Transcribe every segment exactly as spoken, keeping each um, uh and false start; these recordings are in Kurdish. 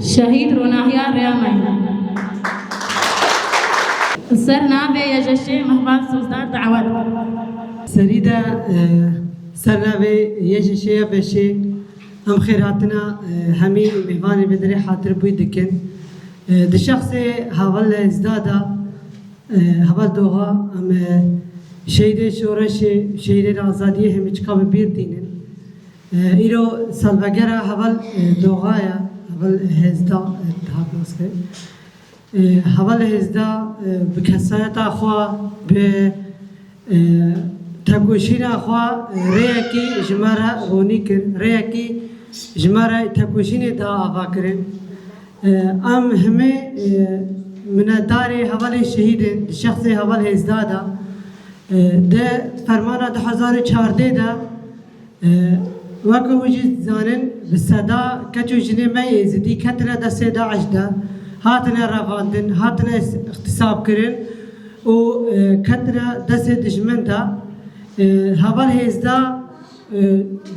Şehîd Ronahiya Rêya Me. Ser navê YJŞ'ê Mehbal Sozdar dawet. Serî de, e, ser navê YJŞ'ê ya Beşê em xêrhatina, e, hemî mêvanê vê derê hatirbûyî dikin. E, di şexsê heval hêzda de, e, heval doxa, em, e, şehîdê şoreşê, şehîdê azadiyê hemîçka bi bîr tînin. E, îro salvegera heval, e, doxa ye, heval hêzda, e, dihat naskirin. E, heval hêzda, e, bi kesayeta xwe, bi, e, tekoşîna xwe, e, rêyekî ji me re ronî kir, rêyekî ji me re tekoşînê da ava kirin. E, em hemê, e, minetdarê hevalê şehîdin, di şexsê heval hêzda de, e, di fermana du hezar û çardeh de, e, weke hûn jî dizanin, bi seda keç û jinê me yê êzidî ketine destê DAIŞ de, hatine revandin, hatine ixtisabkirin û, e, ketine destê dijmin de. E, heval hêzda, e,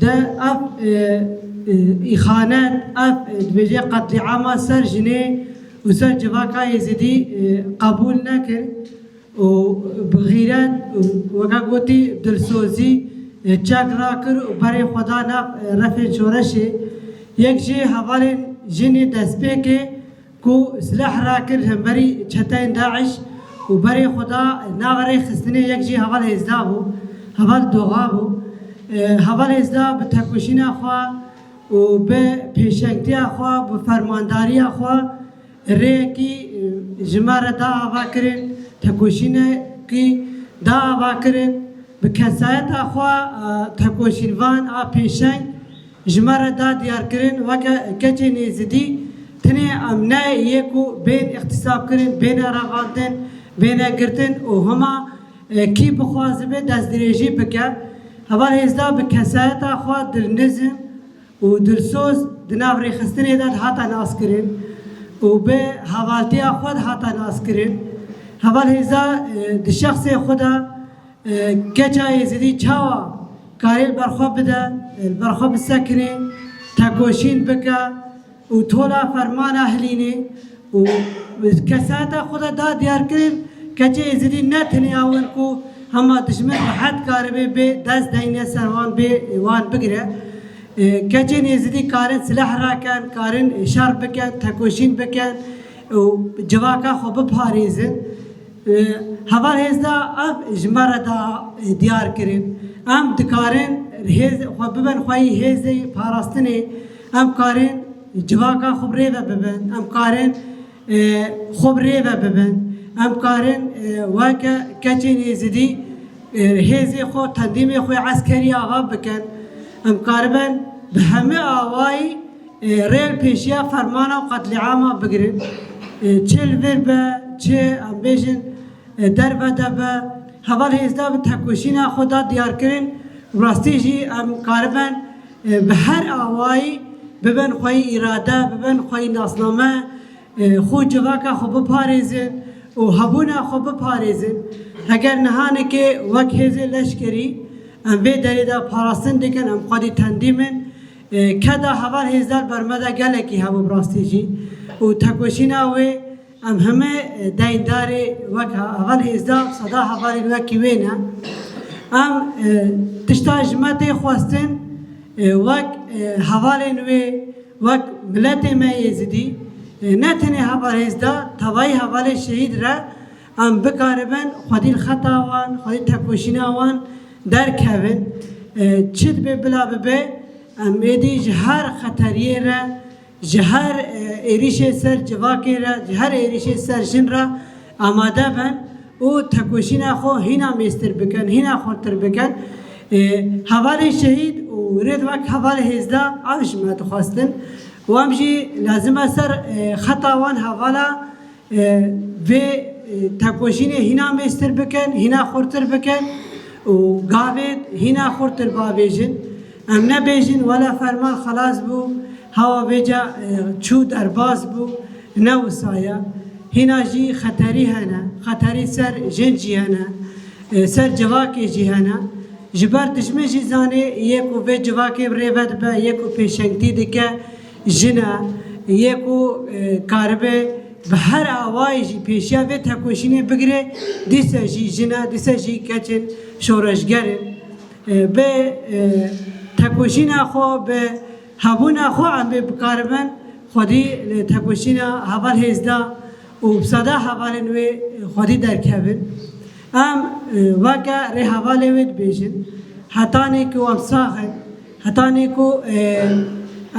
de ev, e, e, îxanet, ev, e, dibêje qetlîama ser jinê û ser civaka êzidî, e, qebûl nekir. û bi xîret û weke gotî dilsozî, e, çek rakir û berê xwe da nav, e, refên şoreşê. Yek jê hevalên jinê destpêkê ku silah rakir hemberî çeteyên DAIŞ û berê xwe da nav rêxistinê, yek jê heval hêzda bû, heval doxa bû. E, heval hêzda bi tekoşîna xwe û bi pêşengtiya xwe, bi fermandariya xwe, rêyekî, e, ji me re da ava kirin, tekoşînekî da ava kirin. Bi kesayeta xwe, e, tekoşînvan a pêşeng ji me re da diyar kirin, weke keçên êzidî tenê em ne yê ku bên îxtisab kirin, bêne revandin, bêne girtin û hema, e, kî bixwazibe destdirêjî bike. Heval hêzda bi kesayeta xwe dilnizm û dilsoz di nav rêxistinê de dihata naskirin û bi hevaltiya xwe dihata naskirin. Heval hêza, e, di şexsê xwe de, e, keça Êzidî çawa karê li ber xwe bide, e, li ber xwe bisekine, tekoşîn bike û tola fermana hilîne. û kesayeta xwe de da diyarkirin, keçê Êzidî ne tenê ew in ku hema dijmin rehet karibe bê dest deyne ser wan, bê wan bigire. E, keçên Êzidî karin silah rakin, karin şer bikin, tekoşîn bikin û civaka xwe biparêzin. E, heval hêzda ev ji me re da, e, diyar kirin. Em dikarin hêz xwe bibin xweyî hêzê parastinê. Em karin civaka xwe bi rê ve bibin. Em karin, e, xwe bi rê ve bibin. Em karin, e, weke keçên Êzidî, e, hêzê xwe, tendîmê xwe eskerî ava bikin. Em karibin bi hemî awayî, e, rê li pêşiya fermana û qetlîama bigirin. E, çi li vir be, çi em bêjin, e, derve de be, heval hêzda bi tekoşîna xwe da diyarkirin. Rastî jî em karibin, e, bi her awayî bibin xweyî îrade, bibin xweyî nasname, e, xwe civaka xwe biparêzin û hebûna xwe biparêzin. Heger nihanekê wek hêzê leşkerî em vê derê de parastin dikin, em xwedî tendîm in. E, keda heval hêzda li ber me de gelekî hebû bi rastî jî û tekoşîna wê em heme, e, deyndarê wek he-, heval hêzda, bi seda hevalên wekî wê ne. Em, e, tişta ji me tê xwestin, e, wek, e, hevalên wê, wek miletê me Êzidî, e, ne tenê heval hêzda, tevayî hevalê şehîd re em bikaribin xwedî li xeta wan, xwedî tekoşîna wan derkevin. E, çi dibe bila bibe, em êdî ji her xeteriyê re, ji her, e, êrîşê ser civakê re, ji her êrîşê ser jin re amade bin û tekoşîna xwe hîna mêztir bikin, hîna xurtir bikin. E, hevalê şehîd û rêd wek hevalê hêzda ev ji me dixwestin û em jî lazim e ser, e, xeta wan hevala, e, vê, e, tekoşînê hîna mêztir bikin, hîna xurtir bikin û gavê hîna xurtir bavêjin. Em nebêjin wela ferman xelas bû, hewa vêca, e, çû derbas bû, ne wisa ye. Hîna jî xeterî hene, xeterî ser jin jî hene, e, ser civakê jî hene. Ji ber dijmin jî zanê yê ku vê civakê bi rê ve dibe, yê ku pêşengtî dike jin e. Yê ku, e, karibe bi her awayî jî pêşiya vê tekoşînê bigire, dîse jî jin e, dîse jî keçên şoreşger in. E, bi, e, tekoşîna xwe, bi hebûna xwe em bê bikaribin xwedî li tekoşîna heval hêzda û bi seda hevalên wê xwedî derkevin. Em, e, weke rêhevalê wê dibêjin, hetanî ku em sax in, hetanî ku, e,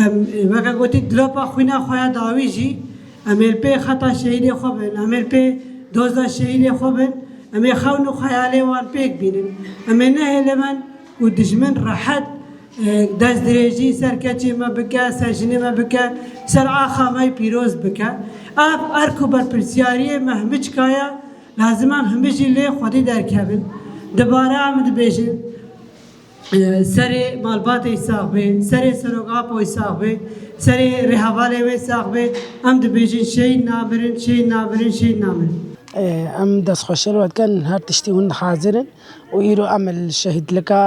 em, e, weke gotî, dilapa xwîna xwe ya dawî jî, em ê li pê xeta şehîdê xwe bin, em ê li pê doza şehîdê xwe bin, em ê xewn û xeyalê wan pêk bînin. Em ê nehêlin ku dijmin rehet, e, destdirêjî ser keçê me bike, ser jinê me bike, ser axa me pîroz bike. Ev erk û berpirsiyariyê me hemiçka ye, lazim em hemî jî lê xwedî derkevin. Dibare em dibêjin, e, serê malbatê sax be, serê Serok Apoyî sax be, serê rêhevalê wê sax be, em dibêjin şehîd namirin, şehîd namirin, şehîd namirin. E, em destxweşê li we dikin, her tiştî hûn hazir in. Û îro em li şehîdlika,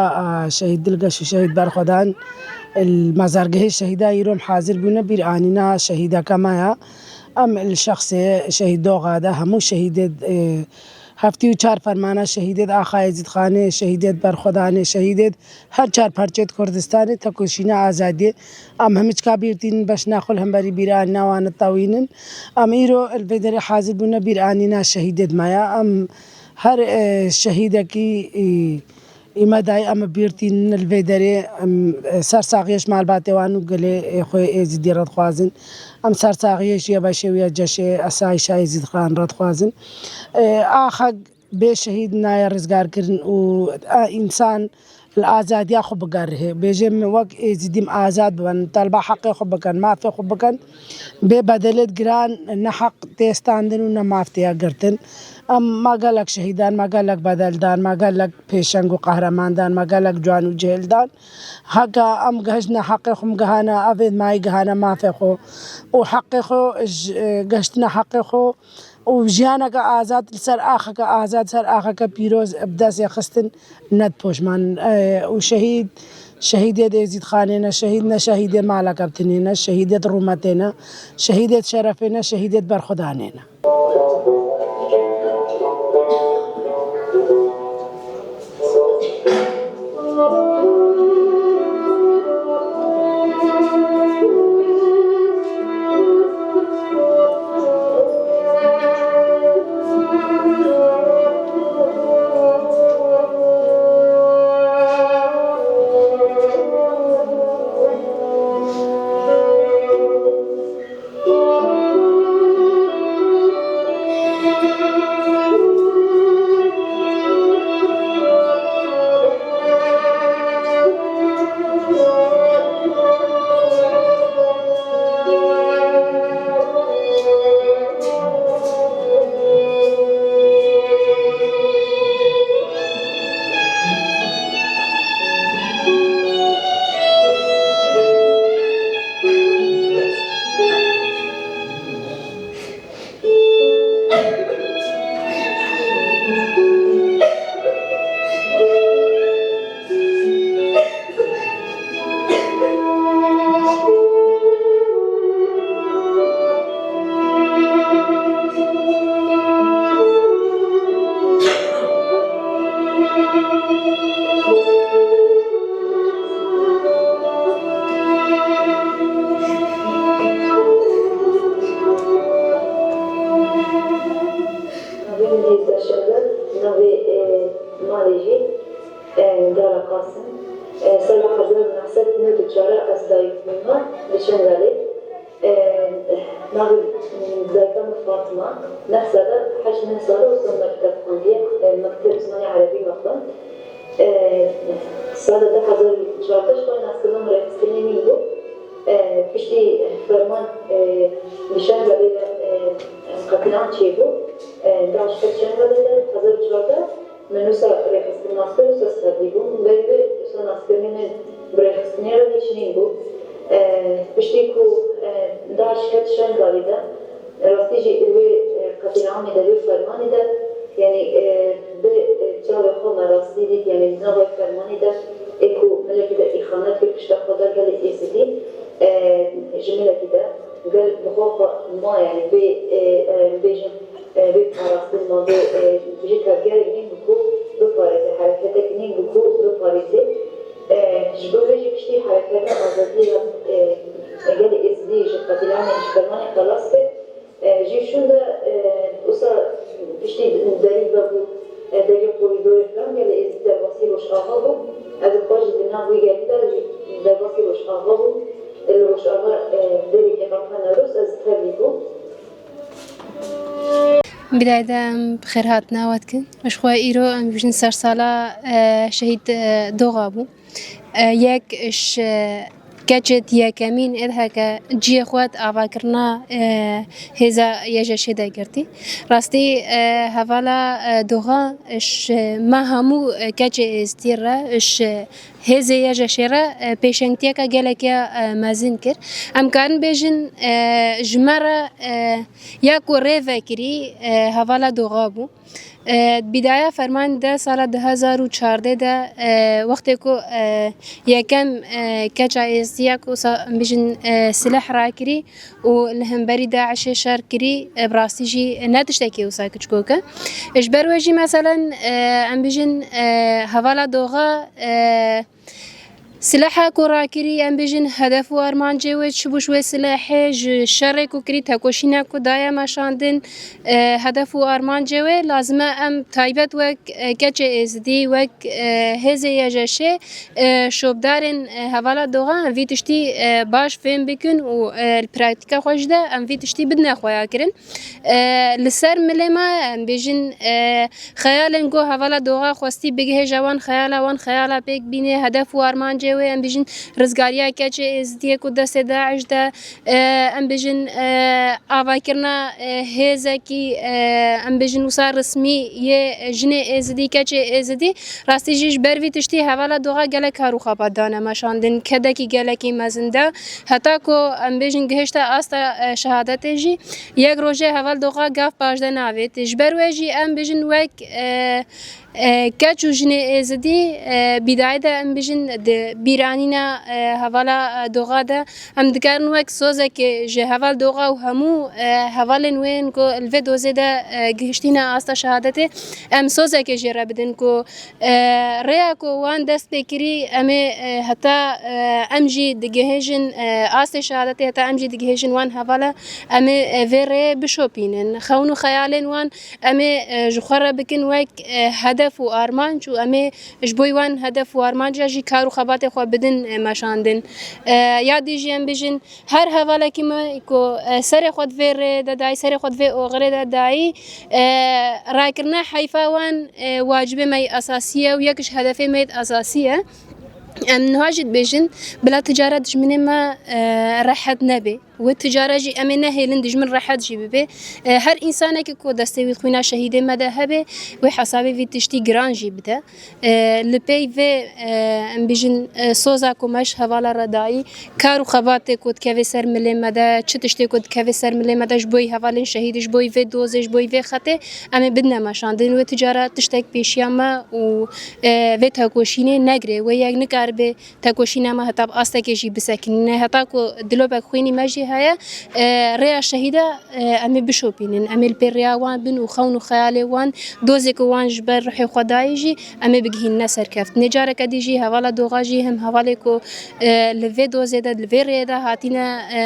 e, şehîd Dilgeş û şehîd Berxwedan, li mezargehê şehîda îro em hazir bûne bîr anîna şehîdeke me ya. Em li şexsê şehîd Doxa de hemû şehîdê, e, heftê û çar fermana şehîdê Axa Êzîdxanê, şehîdê Berxwedanê, şehîdê her çar parçeyê Kurdistanê tekoşîna azadiyê. Em hemiçka bîr tînin beşna xwe li hemberî bîranîna wan tewînin. Em îro li vê derê hazir bûne bîranîna şehîdê me ya. Em her, e, şehîdekî, e, îme dayê em bîr tînin li vê derê. Em, e, sersaxiyê ji malbatê wan û gelê, e, xwe Êzidî re dixwazin. Em sersaxiyê ji yebeşê û ya ceşê Esayîşa Êzîdxan re dixwazin. E, axa bê şehîd nayê rizgarkirin û a însan li azadiya xwe bigerihe. Bêje min wek Êzidî em azad bibin, telba heqê xwe bikin, mafê xwe bikin. Bê bedelêt giran, ne heq tê standin û ne maf tê girtin. Em ma gelek şehîdan, ma gelek bedel dan, ma gelek pêşeng û qehreman dan, ma gelek ciwan û cihêl dan. Heke em gehiştine heqê xwe, em gihane, evê mayî gihane mafê xwe û heqê xwe, ji, gehiştine heqê xwe û jiyaneke azad li ser axeke azad, ser axeke pîroz bi destê xistin, ne dipoşman. E, û şehîd, şehîdê Êzîdxanê ne, şehîd ne, şehîdê maleke bi tinê ne, şehîdê rûmetê ne, şehîdê şerefê ne, şehîdê berxwedanê ne. Navê min Hêzda Şevlet, navê, e, malê jî, e, Dara Qasim. E, sala hezar û neh sed û newid û çar ez dayik bûme li Şengalê. E, navê, e, dayika min Fatima. Neh sala heşt neh sala wisa mekteb xwendiye, e, mekteb zimanê erebî me xwend. E, sala du hezar û çardeh ji xwe naskirina min rêxistinê nîn bû. E, piştî ferman, e, li Şengalê de, e, qetlîam çêbû. E, DAIŞ ket Şengalê de, hezar û çardeh, min wisa rêxistin nas kir, wisa serdî bûm. Berî wê wisa naskirinê min bi rêxistinê re hîç nîn bû. E, piştî ku, e, DAIŞ ket Şengalê de, rastî jî li wê, e, qetlîamê de, li wê fermanê de, yanî, e, bi, e, çavê xwe me rastî dît, yanî di nava fermanê de, ê ku milekî de îxanet kir, pişta xwe da gelê Êzidî, e, ji milekî de, Gel bi xwe xwe ma, yani, bê, e, e, bêjin, e, bê parastin ma, bê, e, ji tevgerek nîn bi ku biparêze, hereketek nîn bi ku biparêze. E, ji bo vê jî piştî hereketa azadiyê ya, e, e, gelê Êzidî ji qetîlanê, ji fermanê xelas kir. E, jî şûnde, e, wisa piştî derî vebû, e, derî korîdorê filan, gelê Êzidî derbasî Rojava bû. Ez ê xwe jî di nav wî gelî de jî derbasî Rojava bû. Li Rojava, e, derîkê Qefa Newroz ez tevlî bûm. Bidayê de em bi xêrhatina we dikin. Ji xwe îro em bijin sersala, e, şehîd, e, Doxa bû. E, yek ji keçê yekemîn ê diheke cihê xwe di avakirina, e, hêza Y J Şê de girtî. Rastî, e, hevala, e, Doxa ji me hemû, e, keçê Êzidî re, ji hêzê Y J Şê re, e, pêşengtiyeke gelekî, e, mezin kir. Em karin bêjin, e, ji me re, e, ya ku rê vekirî, e, hevala Doxa bû. E, bidaya fermanê de sala du hezar û çardeh de, e, wextê ku, e, yekem, e, keça Êzidî ya ku sa-, em bijin, e, silah rakirî û li hemberî DAIŞê şer kirî, e, bi rastî jî ne tiştekî wisa kiçikok e. Ji ber wê jî meselen, e, em bijin, e, hevala Doxa, e, silaha ku rakirî, em bêjin hedef û armancê wê çi bû, ji wê silahê, ji şerê ku kirî, tekoşîna ku daye meşandin, e, hedef û armancê wê, lazim e em taybet wek, e, keçê Êzidî, wek, e, hêzê Y J Şê, e, şopdarên, e, hevala Doxa, em vî tiştî, e, baş fêm bikin û, e, li praktîka xwe jî de em vî tiştî bidine xweyakirin. E, li ser milê me, em bêjin, e, xeyalên ku hevala Doxa xwestî bigihêje wan xeyala wan, xeyala pêk bîne, hedef û armancê wê, em bêjin, rizgariya keçê Êzidiyê ku destê DAIŞ de, e, em bêjin, e, avakirina, e, hêzekî, e, em bêjin, wisa resmî yê jinê Êzidî, keçê Êzidî, rastî jî ji ber vî tiştî hevala Doxa gelek kar û xebat dane meşandin, kedekî gelekî mezin de, heta ku, em bêjin, gihişte asta, e, şehadetê jî, yek rojê heval Doxa gav paşde navêt. Ji ber wê jî em bijin wek, e, e, keç û jinê Êzidî, e, bîdayê de em bijin di bîranîna, e, hevala, e, Doxa de em dikarin wek sozekê ji heval Doxa û hemû, e, hevalên wê yên ku li vê dozê de, e, gihiştîne asta şehadetê, em sozekê jê re bidin ku, e, rêya ku wan dest pê kirî, em ê, e, heta, e, em jî digihêjin, e, astê şehadetê, heta em jî digihêjin wan hevala, em ê, e, vê rêyê bişopînin. Xewn û xeyalên wan em ê, e, ji xwe re bikin wek, e, hedef û armanc û em ê ji bo wan hedef û armanca jî kar û xebatê xwe bidin, e, meşandin. E, ya dî jî em bijin, her hevalekî me ku, e, serê xwe di vê rê de dayî, serê xwe di vê oxirê de dayî, e, rakirina heyfa wan, e, wacibê me yê esasî ye û yek ji hedefê me yê esasî ye. Em niha jî dibêjin, bila ti cara dijminê me, e, rehet nebe. Wê ti cara jî em ê nehêlin dijmin rehet jî bibe. E, her însanekî ku destê wî xwîna şehîdê me de hebe, wê hesabê vî tiştî giran jî bide. E, li pey vê, e, em bijin, e, soza ku me ji hevala re dayî, kar û xebatê ku dikeve ser milê me de, çi tiştê ku dikeve ser milê me de ji bo yî hevalên şehîdî, ji bo yî vê dozê, ji bo yî vê xetê, em ê bidine meşandin. Wê ti cara tiştek pêşiya me û, e, vê tekoşînê negire. Wê yek nikaribe tekoşîna me heta bi astekê jî bisekinîne. Heta ku dilopek xwînî me jî heye, e, rêya şehîda, e, em ê bişopînin. Em ê li pê rêya wan bin û xewn û xeyalê wan, dozê ku wan ji ber ruhê xwe dayî jî, em ê bigihînine serkeftinê. Careke dî jî hevala Doxa jî him hevalê ku, e, li vê dozê de, li vê rêyê de hatine, e,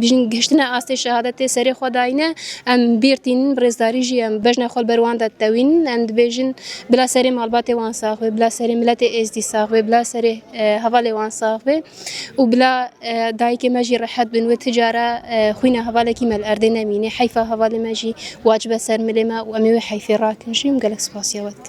bijin gihiştine astê şehadetê serê xwe dayîne, em bîr tînin, bi rêzdarî jî em bejna xwe li ber wan de ditewînin. Em dibêjin, bila serê malbatê wan sax be, bila serê miletê Êzdî sax be, bila serê, e, hevalê wan sax be û bila, e, dayikê me jî rehet bin. Wê ti cara, e, xwîna hevalekî me li erdê nemîne. Heyfa hevalê me jî wacibe ser milê me û em ê wê heyfê rakin jî. Em gelek spasiya we dikin.